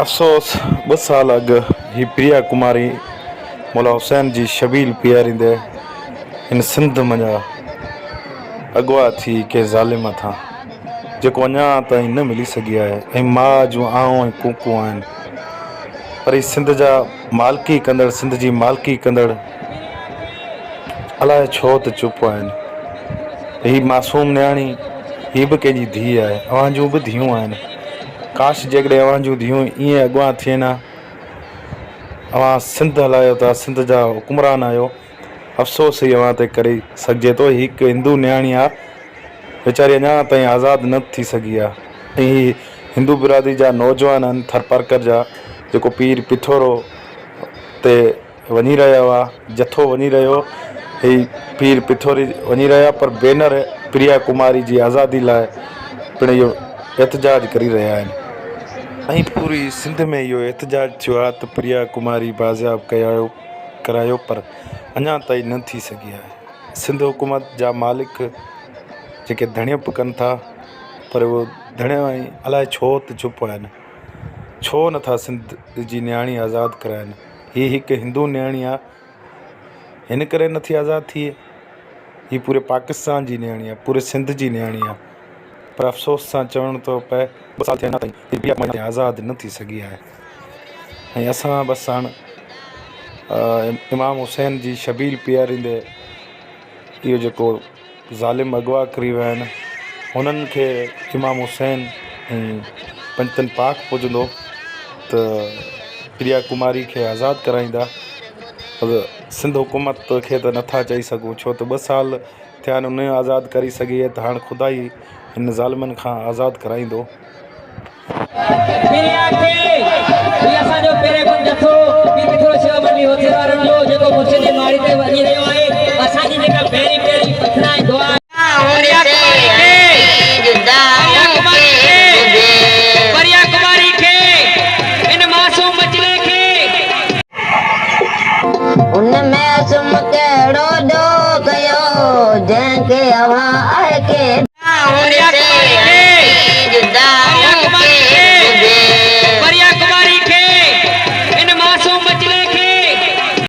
افسوس ٻه سال اڳ هي پريا ڪماري مولا حسين جي شبيل پياريندي هن سنڌ منجهان اغوا ٿي ڪنهن ظالم هٿان جيڪو اڃا تائين نه ملي سگهي آهي ۽ ماء جون آهون ۽ ڪوڪون آهن پر هي سنڌ جا مالڪي ڪندڙ سنڌ جي مالڪي ڪندڙ الائي ڇو ته چپ آهن. هي معصوم نياڻي هي به ڪنهن جي ڌيء آهي. اوهان جون به ڌيئون آهن. ڪاش جيڪڏهن اوهان جون ڌيئون ائين اڳواڻ ٿين ها. اوهان سنڌ هلايو ٿا، سنڌ جا حڪمران آهيو. افسوس ئي اوهان تي ڪري سگهجي ٿو. هي هڪ هندو نياڻي آهي. ويچاري اڃا تائين آزاد نه ٿي سگهي آهي. ۽ هي هندو برادري جا نوجوان آهن ٿرپارڪر جا جيڪو پير پٿورو تي وڃي رهيا هئا، جٿو وڃي رهيو هي پير پٿوري وڃي رهيا پر بينر پريا ڪماري جي آزادي لاء پڻ اهو احتجاج ڪري رهيا آهن. ۽ پوري سنڌ ۾ اهو احتجاج ٿيو آهي ته پريا ڪماري بازياب ڪيايو ڪرايو پر اڃا تائين نه ٿي سگهي آهي. سنڌ حڪومت جا مالڪ جيڪي ڌڻيپ ڪن ٿا پر اهو ڌڻيو ۽ الائي ڇو ته چپ آهن ڇو نٿا سنڌ جي نياڻي آزاد ڪرائن. هي هڪ هندو نياڻي آ هن ڪري نٿي آزاد ٿئي هي پوري پاڪستان جي نياڻي آ پوري سنڌ جي نياڻي آ پر افسوس سان چوڻو ٿو پئي ٻه سال ٿيا اڃا تائين آزاد نه ٿي سگهي آهي ۽ اسان بس هاڻ امام حسين جي شبيل پياريندي اهو جيڪو ظالم اغوا ڪري ويا آهن هنن کي امام حسين ۽ پنجتن پاڪ پڄندو ته پريا ڪماري کي آزاد ڪرائيندا پر سنڌ حڪومت کي ته نٿا چئي سگهون ڇو ته ٻه سال ٿيا آهن ان آزاد ڪري سگهي ته هاڻ خدا ئي هن ظالمن کان آزاد ڪرائيندو.